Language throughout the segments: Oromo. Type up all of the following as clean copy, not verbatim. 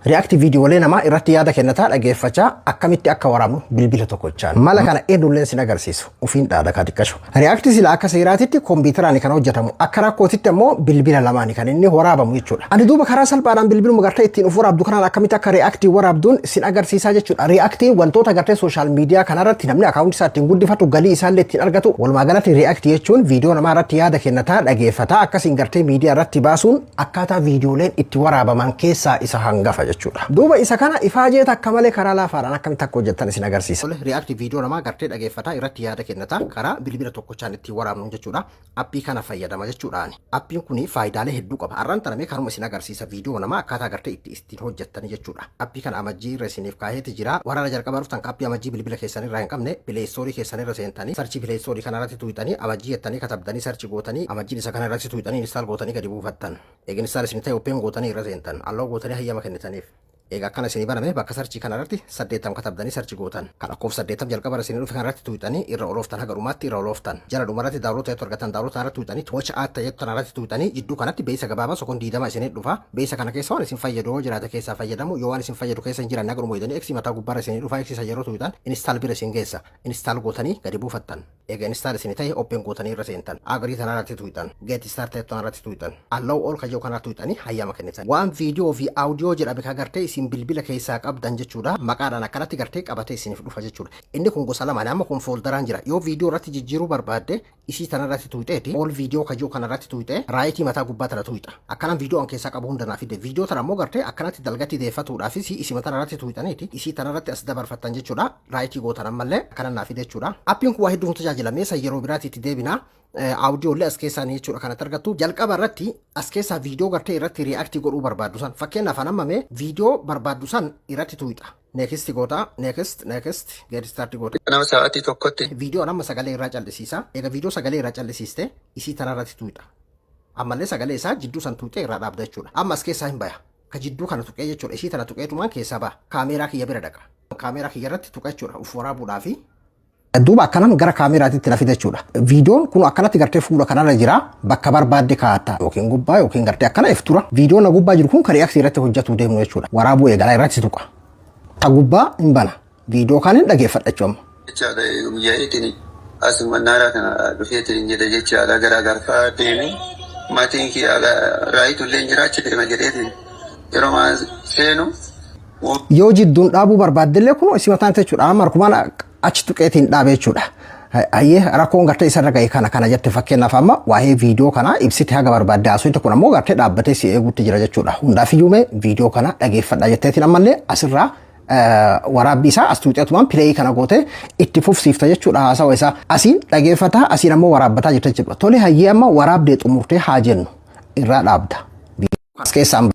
React viidiyoolee namaa irratti yaada kennataa dhageeffachaa akkamitti akka waraabnu bilbila tokkochaan. Mala kana eenyulleen sin agarsiisu. Ufiin dhaada kaa xiqqashu. React sila akka seeraatitti kompiitaraan kan hojjetamu, akka rakkootitti ammoo bilbila lamaani kan inni waraabamu jechuudha. Ani duuba karaa salphaadhaan bilbiluma gartee ittiin of waraabdu kanaan akkamitti akka react waraabduun sin agarsiisaa jechuudha. Reactiin wantoota gartee social media kanarratti namni akkaawuntii isaa ittiin guddifatu, galii isaallee ittiin argatu. Walumaa galatti react jechuun viidiyoo namaa irratti yaada kennataa dhageeffataa akkasiin gartee miidiyaa irratti baasuun akkaataa viidiyooleen itti waraabaman keessaa isa hangafa jechuudha. Duuba isa kana ifaajee takka malee karaa laafaadhaan akkamitti akka hojjettan isin agarsiisa. React viidiyoo namaa gartee dhageeffataa irratti yaada kennataa karaa bilbila tokkochaan ittiin waraabnu jechuudha. Appii kana fayyadama jechuudhaani. Appiin kun faayidaalee hedduu qaba. Har'aan tanamee kanuma isin agarsiisa, viidiyoo namaa akkaataa gartee itti ittiin hojjettan jechuudha. Appii kana amajjii irra isiniif kaaheeti jira. Waraana jalqabaa dhuftan appii amajjii bilbila keessan irraa hin qabne, Play Store keessan irra seentanii search Play Store kana irratti tuqxanii, amajjii jettanii katabdanii search gootanii, amajjiin isa kana irratti tuqxanii install gootanii gadi buufattan. Eega install isin ta'e open gootanii irra seentan. Allow gootanii hayyama kennitaniif. Egaa akkana isinii baname, bakka search kana irratti 80 katabdanii search gootan. Kan lakkoofsa 80 jalqaba irra isinii dhufe kana irratti tuqxanii irra olooftan, haga dhumaatti irra olooftan. Jala dhuma irratti download ta'etu argatan. Download kana irratti tuqxanii, watch ad ta'etu kana irratti tuqxanii, jidduu kanatti beeksisa gabaabaa sekondii 20 isinii dhufa. Beeksisa kana keessa waan isin fayyadu yoo jiraate keessaa fayyadamu, yoo waan isin fayyadu keessa hin jiran haga dhuma jedhanii X mataa gubbaarra isinii dhufa. X isa yeroo tuqxan install bira isin geessa. Install gootanii gadi buufattan. Egaa install isinii ta'e open gootanii irra seentan. Agree tana irratti tuqxan. Get started tana irratti tuqxan. Allow all kayyoo kana tuqxanii hayyama kennitan. Waan viidiyoo fi audio jedhame ka gartee isin bilbila keessaa qabdan jechuudha. Maqaadhaan akkanatti gartee qabatee isiniif dhufa jechuudha. Inni kun gosa lamaan, amma kun folderaan jira. Yoo viidiyoo irratti jijjiiruu barbaadde isii tana irratti tuqxeeti all video kayyoo kana irratti tuqxee right mataa gubbaa tana tuqxa. Akkanaan viidiyoo an keessaa qabu hunda naa fide. Viidiyoo tana ammoo gartee akkanatti dalgatti deeffatuudhaafis isima tana irratti tuqxaniiti isii tana irratti as dabarfattan jechuudha. Right gootan, ammallee akkana naa fide jechuudha. Appiin kun waa hedduu nu tajaajila. Meesa yeroo biraatti itti deebina. Audiyoolee as keessaa ni jechuudha kanatti argattu. Jalqaba irratti as keessaa viidiyoo gartee irratti react godhuu barbaaddu san, fakkeenyaaf an ammame viidiyoo barbaaddu san irratti tuqxa. Next goota, next, next, get start goota. Nama sa'aatii tokkotti. Viidiyoo amma sagalee irraa callisiisa. Egaa viidiyoo sagalee irraa callisiiste isii tana irratti tuqxa. Ammallee sagalee isaa jidduu san tuqxee irraa dhaabda jechuudha. Amma as keessaa hin baya. Ka jidduu kana tuqee jechuudha. Isii tana tuqeetumaan keessaa baha. Kaameeraa kiyya bira dhaqa. Kaameeraa kiyya irratti tuqa jechuudha. Uf waraabuudhaafi. Duuba akkanaan gara kaameraatitti na fida jechuudha. Viidiyoon kun akkanatti gartee fuula kanarra jira. Bakka barbaadde kaa'atta. Yookiin gubbaa yookiin gartee akkana if tura. Viidiyoon na gubbaa jiru kun kan react irratti hojjetuu deemnu jechuudha. Waraabuu eegalaa irratti tuqa. Ta gubbaa hin bana. Viidiyoo kan hin dhageeffadha jechuudha amma. Jechaadha, guyyaa eetiin as mannaaraa kana dhufeetiin jedhe jechaadha, gara garfaa deeme, maatiin kiyya raayitu illee jira, achi deema jedheetiin yeroo seenu. Yoo jidduun dhaabuu barbaaddellee kun isii mataan jechuudha. Amma harkumaan achi tuqeetiin dhaabe jechuudha. Hayyee, rakkoon gartee isarra ga'e kana kana jette, fakkeenyaaf amma waa'ee viidiyoo kana ibsite haga barbaadde haasofte, kun ammoo gartee dhaabbatee si eeguutti jira jechuudha. Hundaaf iyyuu mee viidiyoo kana dhageeffadha jetteetiin ammallee asirraa waraabbii isaa as tuuxeetumaan play kana goote itti fufsiifta jechuudha haasawa isaa. Asiin dhageeffataa, asiin ammoo waraabbataa jirta jechuudha. Tole, hayyee, amma waraabdee xumurtee haa jennu, irraa dhaabda. As keessaan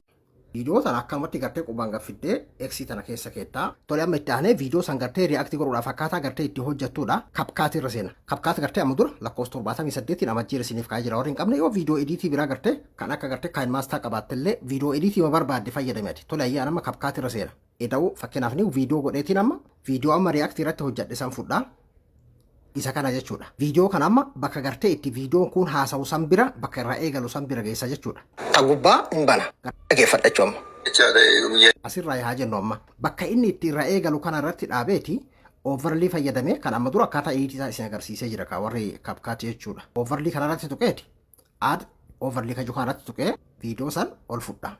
viidiyoo tana akkanumatti gartee qubaan gaffiddee X tana keessa keettaa. Tole, amma itti aanee viidiyoo san gartee react godhuudhaaf akkaataa gartee itti hojjettudha. CapCut irra seena. CapCut gartee amma dura lakkoofsa 78n amajjii isiniif kaa'ee jira. Warri hin qabne yoo viidiyoo edit biraa gartee kan akka gartee KineMaster qabaattellee viidiyoo edit ma barbaadde fayyadame ati. Tole, ayyaan amma CapCut irra seena. Eda'u fakkeenyaaf ni viidiyoo godheetiin amma viidiyoo amma react irratti hojjedhe san fudhaa. Isa kana jechuudha. Viidiyoo kana amma bakka gartee itti viidiyoon kun haasa'u san bira, bakka irraa eegalu san bira geessa jechuudha. Ta gubbaa hin bana. Dhageeffadha jechuudha amma. Jechaadha guyyaa. Asirraa haa jennu, amma bakka inni itti irraa eegalu kana irratti dhaabeeti overlay fayyadamee, kan amma dura akkaataa edit isaa isin agarsiisee jira kaa warri CapCut jechuudha. Overlay kana irratti tuqeeti add overlay kaju kana irratti tuqee viidiyoo san ol fudha.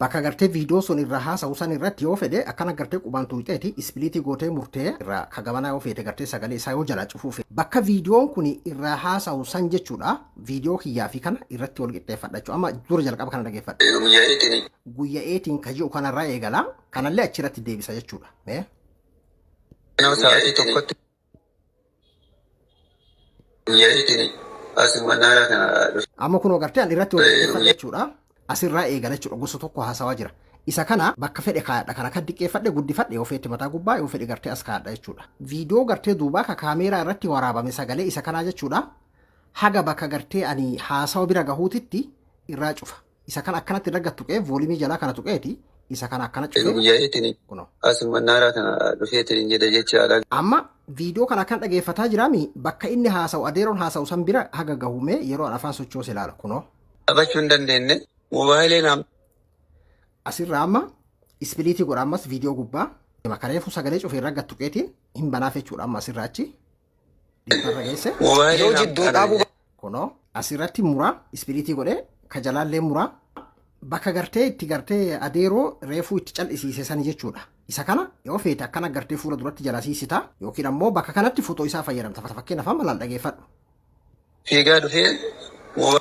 Bakka gartee viidiyoo sun irraa haasa'u san irratti yoo fedhe akkana gartee qubaan tuqxeeti split gootee murtee irraa ka gamanaa yoo feete gartee sagalee isaa yoo jalaa cufuu fedhe. Bakka viidiyoon kun irraa haasa'u san jechuudha, viidiyoo kiyyaa fi kana irratti wal qixxeeffadha jechuudha. Amma dura jalqaba kana dhageeffadha. Guyyaa eetiin. Guyya eetiin ka ji'u kanarraa eegala, kanallee achirratti deebisa jechuudha. Mee? Nama sa'aatii tokkotti. Guyyaa eetiin as mannaaraa kana Amma kunoo gartee ani irratti wal qixxeeffadha jechuudha. Asirraa eegala jechuudha, gosa tokko haasawaa jira. Isa kana bakka fedhe kaa'adha. Kana kan diqqeeffadhe guddifadhe, yoo feete mataa gubbaa, yoo fedhe gartee as kaa'adha jechuudha. Viidiyoo gartee duubaa ka kaameeraa irratti waraabame sagalee isa kanaa jechuudha. Haga bakka gartee ani haasawa bira gahuutitti irraa cufa. Isa kana akkanatti irra gad tuqee volume jalaa kana tuqeeti isa kana akkana cufee Guyyaa eetiin kunoo. As mannaaraa kana dhufeetiin jedhe jechaadha. Amma viidiyoo kana kan dhageeffataa jiraami, bakka inni haasa'u, adeeroon haasa'u san bira haga gahume yeroo an afaan sochoose ilaala kunoo. Taphachuu hin dandeenye. Moobaayilii naam Asirraa amma Split godha ammas viidiyoo gubbaa. Kareefu sagalee cufee irra gattuqeetiin hin banaaf jechuudha amma asirraa achi. Dhibbarra geesse. Moobaayilii Yoo jidduu dhaabuu kunoo asirratti muraa, split godhee ka jalaallee muraa, bakka gartee itti gartee adeeroo reefuu itti cal'isiise sani jechuudha. Isa kana yoo feete akkana gartee fuula duratti jala siisita yookiin ammoo bakka kanatti footoo isaa fayyadamta. Fakkeenyaaf amma laal, dhageeffadhu. Fiigaa dhufee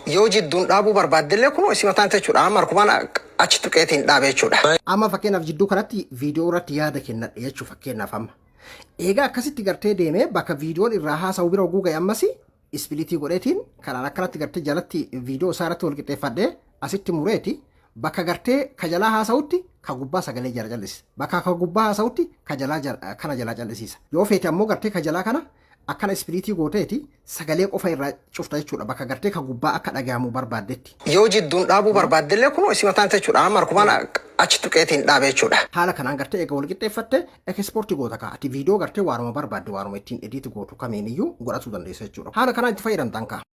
Yoo jidduun dhaabuu barbaaddellee kunoo isi mataan jechuudha. Amma harkumaan achi tuqeetiin dhaabe jechuudha. Amma fakkeenyaaf jidduu kanatti viidiyoo irratti yaada kennadhe jechuu fakkeenyaaf amma. Egaa akkasitti gartee deemee bakka viidiyoon irraa haasa'u bira oguu ga'e ammas split godheetiin kanaan akkanatti gartee jalatti viidiyoo isaa irratti wal qixxeeffadhee asitti mureeti bakka gartee ka jalaa haasa'utti ka gubbaa sagalee jala callisa. Bakka ka gubbaa haasa'utti ka jalaa kana jalaa callisiisa. Yoo feete ammoo gartee ka jalaa kana akkana split gooteeti sagalee qofa irraa cufta jechuudha, bakka gartee ka gubbaa akka dhagahamu barbaaddetti. Yoo jidduun dhaabuu barbaaddellee kunoo isi mataan jechuudha. Amma harkumaan achi tuqeetiin dhaabe jechuudha. Haala kanaan gartee eega wal qixxeeffatte export goota kaa ati viidiyoo gartee waanuma barbaadde, waanuma ittiin edit gootu kamiiniyyuu godhachuu dandeessa jechuudha. Haala kanaan itti fayyadamtan kaa.